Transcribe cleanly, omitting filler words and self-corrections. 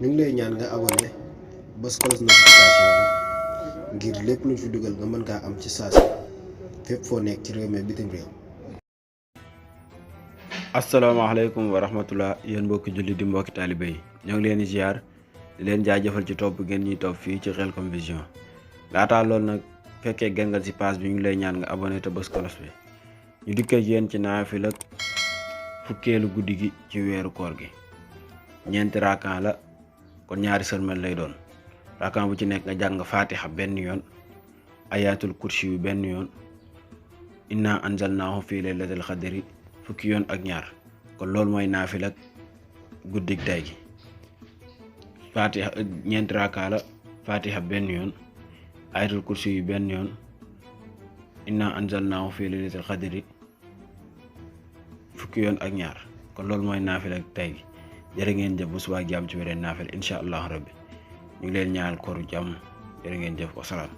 ñu ngi lay ñaan nga abonné bës cloche notification bi ngir lépp luñ fi dugal nga mën kaa am ci saa si fépp foo nekk ci réew mi bitim réew. asalaamaaleykum wa rahmatullah yéen mbokki julli di mbokki taalibe yi ñoo ngi leen di ziar di leen jaajëfal ci topp ngeen ñuy topp fii ci Khelcom Vision laataa loolu nag fekkee gën nga ci page bi ñu ngi lay ñaan nga abonné te bës cloche bi ñu dikkee yéen ci naafila fukkeelu guddi gi ci weeru koor gi ñeenti raakan la kon ñaari sërmel lay doon raakan bu ci nekk nga jàng fatiha benn yoon ayatul kursi yu benn yoon inna anzalnaahu fii laylatil xadri fukki yoon ak ñaar kon loolu mooy naafila guddig tey gi fatiha ñeenti raakan la fatiha benn yoon ayatul kursi yu benn yoon inna anzalnaahu fii laylatil xadri fukki yoon ak ñaar kon loolu mooy naafila tey gi jërë ngeen jëf bu subaa jàmm ci weneen naafila incha allahu rabbi ñu ngi leen ñaanal kooru jàmm jërë ngeen jëf wasalaam